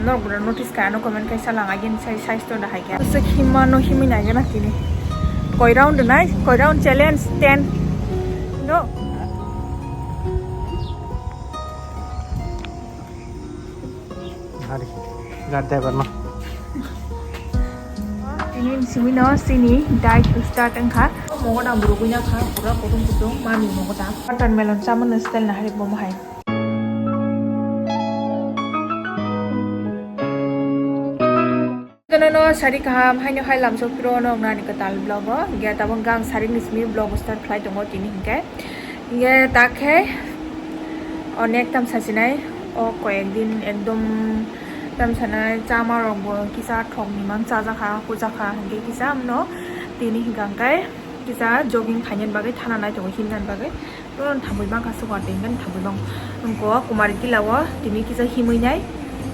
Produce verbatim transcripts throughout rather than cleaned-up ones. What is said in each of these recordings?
Norok bwrwi notice kha ano comment kaisa lang, again sai size to da hai khe. Aswk himma no himwi nai gana tini. Koi round nai, koi round challenge ten. No. Hari, gad driver no. Tini simi no sini diet start wngkha. Mogo da burugwi na kha, pura kutung kutung, mami mogo da. Watermelon chamani style na hari bomo hai. Kono no sari kaham haino hai lamsok phiro no nani kwtal vlog o. Hinkhe tabuk gang sari ni simi vlog start khlai tongo tini hinkhe. Hinkhe takhe onek tam sasinai o koyek din ekdom tam sanai chama rok bo kisa thok ni mang chajakha hujakha hinkhe kisa amno tini hinkhe kisa jogging khainani bagwi thana nai tongo himnani bagwi. Toro thabwi bangkha sugar tei hinkhe thabwi bang wngkha Kumari Tila o tini kisa himwi nai.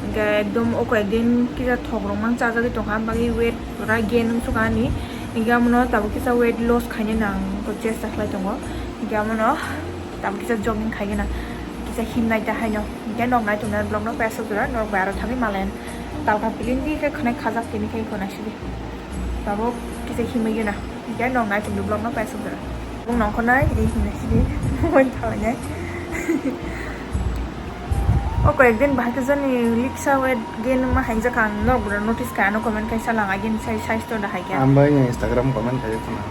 Hinkhe ekdom o koyek din kisa thok rok mang chajagwi tongkha, bagwi weight pura gain wng sukha ani. Hinkhe amono tabuk kisa weight loss khainani ang chesta khlai tongo. Hinkhe amono tabuk kisa jogging khaigwna, kisa himnai ta haino. Hinkhe nok nai tongnai vlog no paisa jora norok bai aro thangwi malayan talka pilin di khe khwnai khajak tini khe khwnai sidi. Tabuk kisa himwi gana. Hinkhe nok nai tongdi vlog no paisa jora. Bung nongkhornai, ri himnai sidi. Mobile thalainai. O koyek din bahai khe jani liksa weight gain wngma hai jakha ang norok bwrwi notice kha ano comment kaisa lang again sai size to da hai khe. Ang bai Instagram comment khai khna.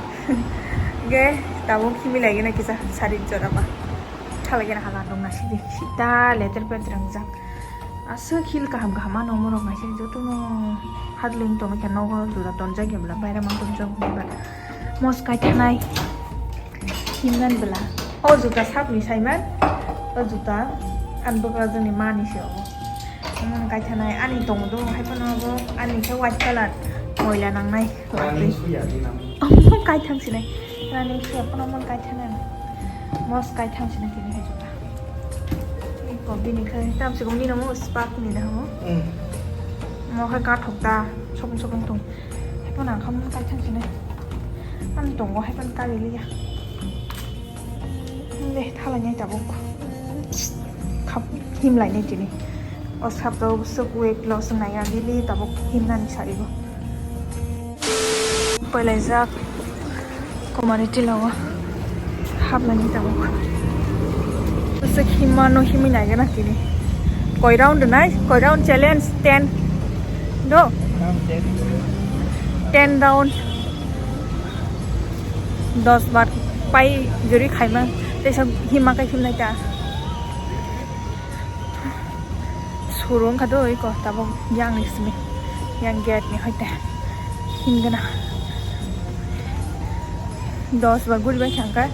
Ge tabuk himwi lai gana kisa sari jora ba. Thalai gana hala dong na sidi. Sita letter pant rangjak. Aswk heel kaham kaham ano omorok naisik jotono hadlwng tongwi khe nogo juda tonjak ya bwla baira mang tonjak bwla mos kaithanai himnan bwla o juta sapni saiman o juta ani bwkrajwkni mani se obo. Omo kaithanai ani tongo do hai phano obo ani khe white colour moila nangnai. Running suya ni nang. Omo kaithang sinai. Running suya phano omo kaithang nang. Mos kaithang sinai tini hai juta. Iko bini khai tam se gong ni namo spark ni da hamo. Hmm. Mo khai kathok ta sokong sokong tong. Hai phano ang khamon kaithang sinai. Ani tongo hai phano kari liya. Le, thalai nai tabuk. Khap him lai nai tini. O sap to suk weight loss nai ya, daily tabuk him nani sari bo. Pailai jak. Kumari Tila o. Hap lai nai tabuk. Suk him mano himwi nai gana tini. Koi round nai, koi round challenge ten. Do. Ten round. Dos bar pai juri khaima teisa himma khe himnai ta. Suru wngkha do iko tabuk yang ni simi yang gate ni hoite himgana. Dos bar guri bai kha hwnkhe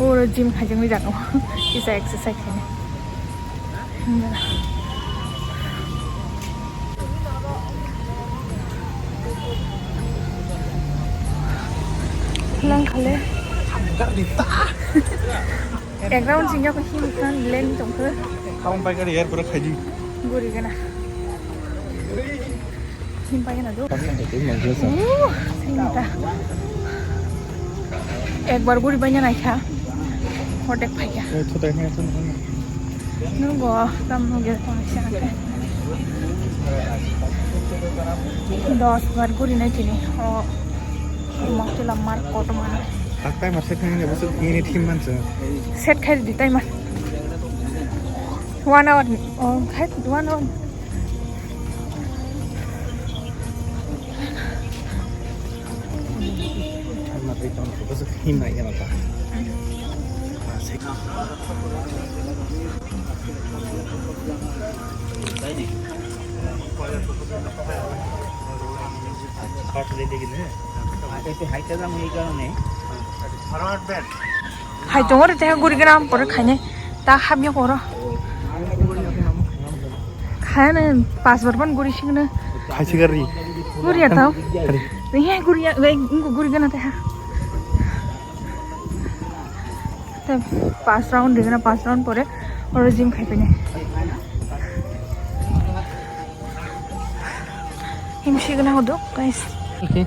oro gym khaijak ni jaga o kisa exercise khainai. Lang khale. Ek round sing yako him kan leng tong khe. Kaung pai kari air pura khaji. Guri gana. Him pai gana do. Uh, sing ta. Ekbar guri bai na naikha. Hotek phaikha. Nugo, tam nugo, kung siya ka. Dos bar guri na tini. O, mok tila mar koto mana. Tak tai mar set khai ne, bosok ini team man se. Set khai di tai mar. One hour. Oh, khai one hour. Hai tongo re, tei guri gana pore khaine ta habya poro. Khaine pas bar ban guri signa. Khai sigar ri. Guri ya tau. Ri. Ni hai guri ya, wei, ingo guri gana tei ha. Tei pas round ri gana, pas round pore oro gym khai pine. Himsi gana hodo, guys. Okay.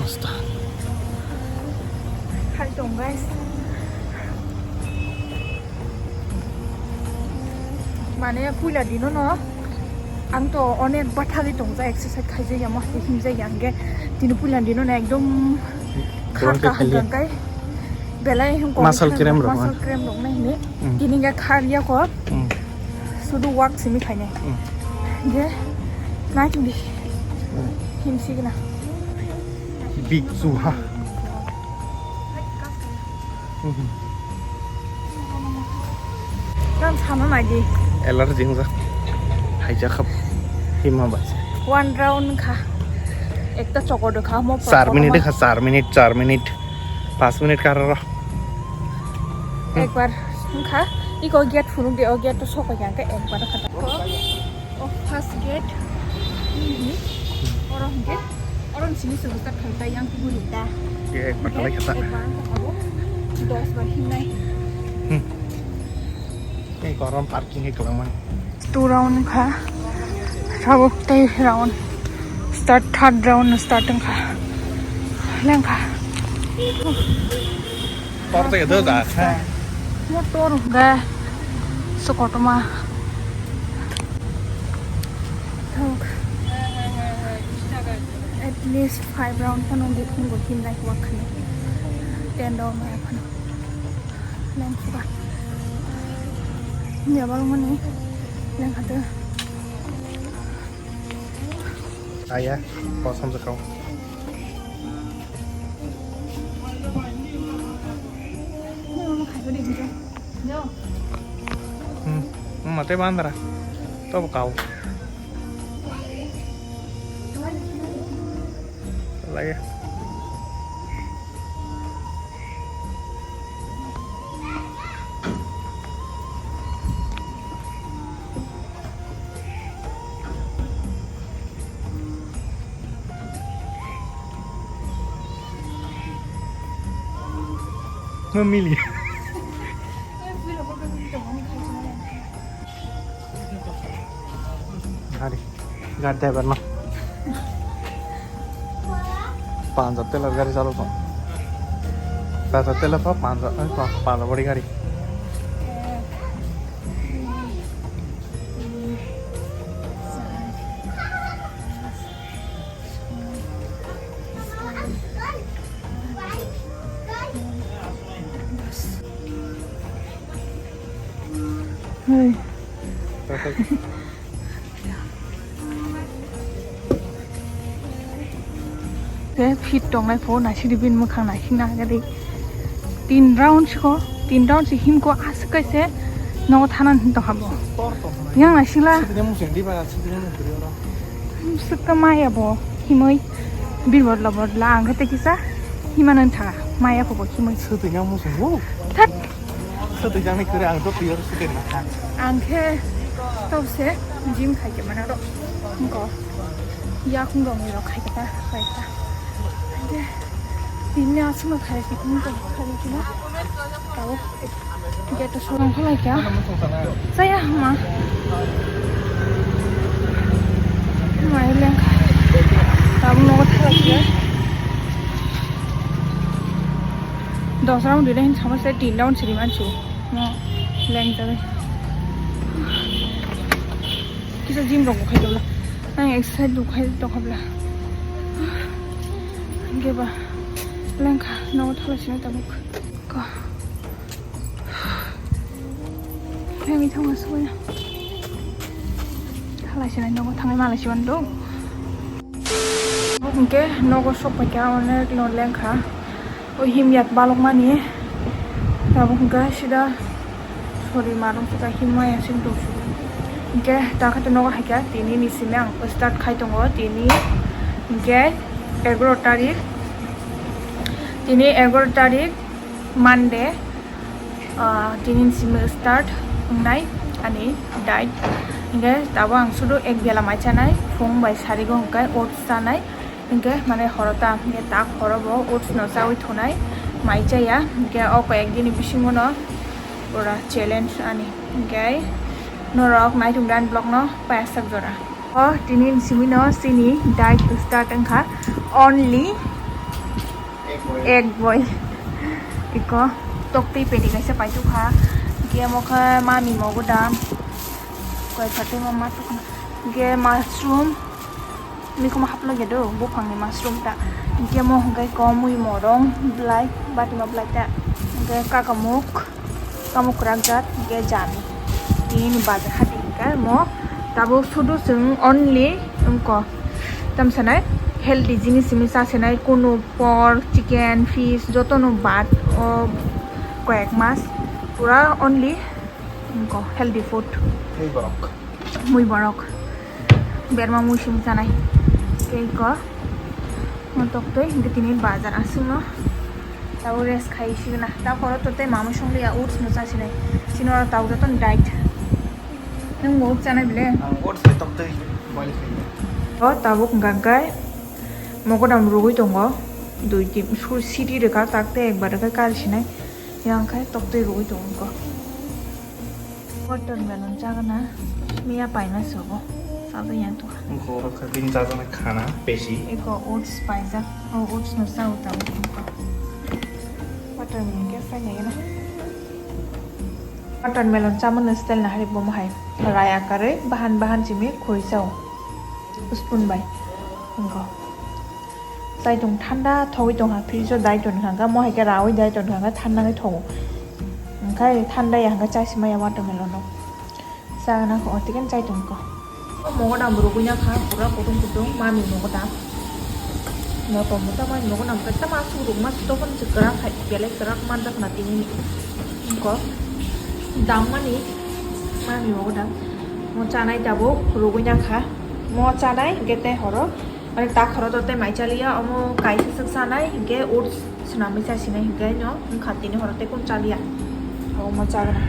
Hai tong, guys. Mane puila dino no ang to onek bathagwi tongjak, exercise khaijak ya, mo hai himjak ya, hingke tini puila dino no ekdom kha kaham kha kai belai hingke muscle cramp rok, muscle cramp rok nai hini. Hmm. Tini hingke kha ya ko. Hmm. Sudu walk simi khainai. Hmm. Hingke nai tong di. Hmm. Himsi gana. Big Suha. Tam sama magi. Allergy wngjak. Haijak khap. Hima bai. One round kha. Ekta chokor do kha mo. Char minute kha, char minute, char minute. Pas minute kha ro. Ekbar kha. Iko gate phunuk de, o gate to sok kha, ekbar kha. O first gate. Oro hingke, oro sini se start khalai yang kubuni da. Ye, ek bakal kata. Ek bar abo dos bar himnai. Hmm. Ei korom parking hai kwlangmani. Two round kha. Tabuk tei round. Start, third round start wngkha. Lengkha. Tor tei do da kha. Motor ga sokotoma. Thok. At least five round phano di phungo himnai wakhani. Ten round ma phano. Lengkha. Himya balmani. Lengkha to. Aya, kosam jakau. Hmm, hmm, mate bandra. To kau. Lagi. Memilih. Hari. Gari driver no. Panjab teller gari chalo tong. Tata teller pa panjab, eh, pa, panjab body gari. Hey. Tata. Ke fit tongnai pho naisidi bini mwkhang naisina agadi. Tin round siko, tin round si himko aswk kaise nogo thanan hin tongha bo. Yang naisila. Sidi mung sing di ba, sidi mung sing di oro. Swkta maya bo himoi bir bodla bodla ang khe kisa himano tha maya pho bo himoi. Sidi mung sing bo. That. Sotwi jaknai kwrwi ang to twi oro sotwi nakha. Ang khe tobse gym khai khe mano ro. Ngo. Yakung rong ni rok khai khe ta, khai ta. Tini aswk no khai khe kung to khai khe na. Tao. Gate to sorong khalai kya. Saya ma. Mai leng. Tamo nogo thalai kya. Dos round dile hin sama se tin round siri mansu. No, leng jabe. Kisa gym rok khai dobla. Ang exercise rok khai tokhabla. Angke ba lengkha no thala sini tabuk. Ko. Yang ithang masuk ya. Thala sini no thangai malai siwan do. Hingke nogo sokpaikha onek no lengkha. O himyak balokmani. Tabuk hingke sida sori marung sida himmaya sing tongsu. Hingke takhato nogo haikha tini ni simi ang start khai tongo tini hingke egaro tarik. Tini egaro tarik Monday. Ah, tini simi start wngnai ani diet. Hingke tabuk ang sudu ek bela mai chanai, phung bai sarigo hingke oats chanai. Hingke mane horo ta, hingke tak horo bo oats no chawi thunai, mai chaya. Hingke o koi ek dini bisingo no pura challenge ani. Hingke norok naitung dan vlog no payasak jora. O tini simi no sini diet start wngkha only Egg boil. Iko toktwi pedi kaisa paithuk kha. Hinkhe omo khe mami mogo da. Koi phatwi ma ma tuk. Hinkhe mushroom. Mikhumu haplo ya do buphangni mushroom ta. Hinkhe omo hinkhe ko mui morong blai batima blai ta. Hinkhe kakamuk. Kamu kwrak jat hinkhe jani. Tini bazar hati hinkhe mo tabuk sudu chwng only wngko. Tam sanai healthy jinis simi cha sanai kunu pork, chicken, fish jotono bad o koyek mas pura only wngko healthy food. Mui borok. Mui borok. Berma mui simi chanai. Tei ko. Mo toktwi hinkhe tini bazar aswkno. Tabo rest khai signa. Ta khoro to tei mamui songliya oats no chasinai. Sino oro tabo joto diet. Nwng bo oats chanai bile? Ang oats bai toktwi boil khai. O tabuk hwnkha khe mogodam rugwi tongo. Dui tin su siti rwkha tak tei ekbar rwkha kal sinai. Yang khai toktwi rugwi tongo. Watermelon chagana miya paina sobo. Sabo yang tuha. Bini chajana khana pesi. Eko oats paijak. O oats no sao tabo. Watermelon ke sai nai na. Watermelon chamano style na hari bomo hai. Rai akare bahan bahan chimi khoi sao. Spoon bai. Engko. Chaitung thanda thogwi tongkha, fridge o dai tongkha, mo hai khe rawi dai tongkha, thanda khe thogo. Hinkhe thanda ya hinkhe chai se maya watermelon no. Chana kho, otiken chai tongkha. O mogodam rugwi na kha, pura kutung kutung, mami mogodam. Motom motom mami mogodam, khe tama asuk ruk ma, tokon se kwrak hai, belai kwrak manjak na tini ni. Engko. Dam mani, mami mogodam. Mo chanai tabuk, rugwi na kha. Mo chanai, hinkhe tei horo. Mane ta khoro to tei mai chaliya, omo kaisa swk sanai, hinkhe oats swnamwi chasinai, hinkhe no wngkha tini horo tei kunu chaliya. Omo chagana.